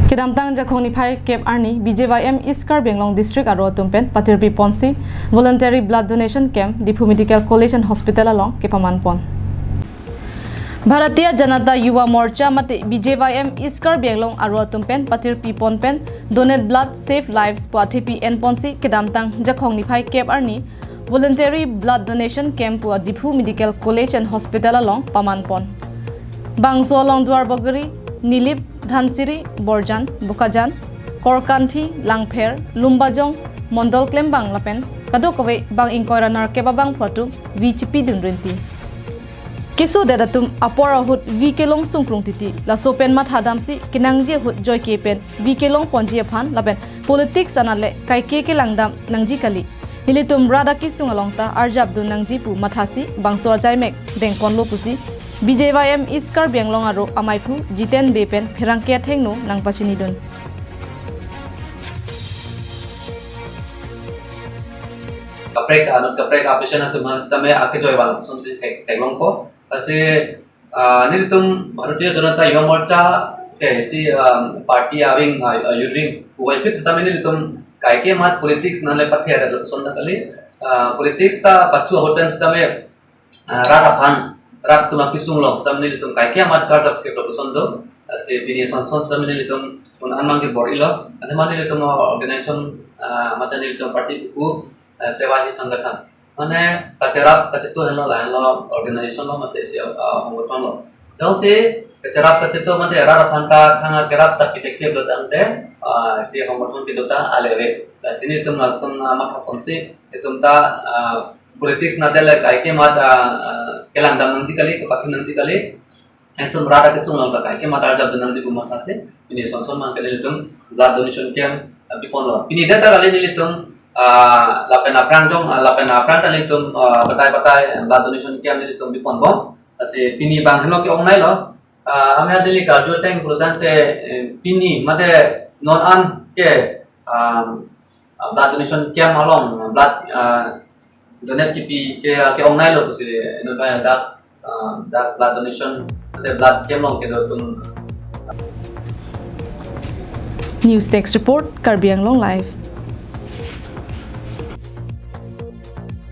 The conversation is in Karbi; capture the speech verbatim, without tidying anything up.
Kedamtang Jakhong niphai kep arni B J Y M East Karbi Anglong District aro atum pen patirpi ponsi voluntary blood donation camp Diphu Medical College and Hospital along kepaman pon. Bharatiya Janata Yuva Morcha mate B J Y M East Karbi Anglong aro atum pen patirpi pon pen Donate Blood Save Lives pu athepi en ponsi kedamtang Jakhong niphai kep arni voluntary blood donation camp pu Diphu Medical College and Hospital along paman pon. Bangso along Duarbagori, Nilip, Dhansiri, Borjan, Bokajan, Korkanthi, Langpher, Lumbajong, Mondol klembang lapen kadokave bang ingkoi ra nerkep abangphu atum vi chipidun rinti. Keso det atum apor ahut vi kelong sungkrung titi. Laso pen matha damsi kenangji ahut joike pen vi kelong ponji aphan lapen politics anat le kaike kelangdam nangji kali. Nelitum rat akesung along ta arjapdun nangji pu mathasi bangso achaimek dengponlo pusi B J Y M East Karbi Anglong aro amaiphu Jiten Bey pen pherangke athengno nangpachinidun. Kaprek, anut kaprek a-patient atum aphan sitame akejoi van sonsi thek, theklongpo. Lasi, ah, nelitum Bharatiya Janata Yuva Morcha ke isi, ah, party a-wing, ah, ah, youth wing puvoiphit sitame nelitum kaike amat politics nang le pathe ada lapuson ta kali, ah, politics ta pachu ahut pen sitame, ah, rat aphan, rat atum akesung along sitame nelitum kaike amat karjap thek lapuson do. Lasi pini sonson sitame nelitum un-an mang kebor-ilo. Ante mane nelitum organization, ah, mate nelitum party pupu, ah, Seva Hi Sangathan. Mane kacherap kacheto henlo, lahenlo organization lo mate si, ah, hongkotong lo. Jongsi kacherap kacheto mate rat aphan ta thang akerap ta pitekte lo tangte, ah, si hongkotong kedo ta aleve. Lasi nelitum lason, ah, matha ponsi itum ta, ah, politics nang det le kaike amat, ah, ah, kelangdam nangji kali, kepathu nangji kali. Itum rat akesung along ta kaike amat arjapdun nangji pu mathasi pini sonson mang ke nelitum blood donation camp, ah, biponlo. Pini det ta kali nelitum, ah, lapen aphrang jong, ah, lapen aphrang ta nelitum, ah, batai batai blood donation camp nelitum biponbom. Lasi pini bang heno ke-ongnailo. Ah, amya dili karju ateng pulotangte, eh, pini mate non an ke, ah, ah, blood donation camp along blood, ah, donate kipi ke, ke-ongnailo pusi inut abang dak, ah, dak blood donation mate blood camp along kedo atum. News Desk Report, Karbi Anglong Live.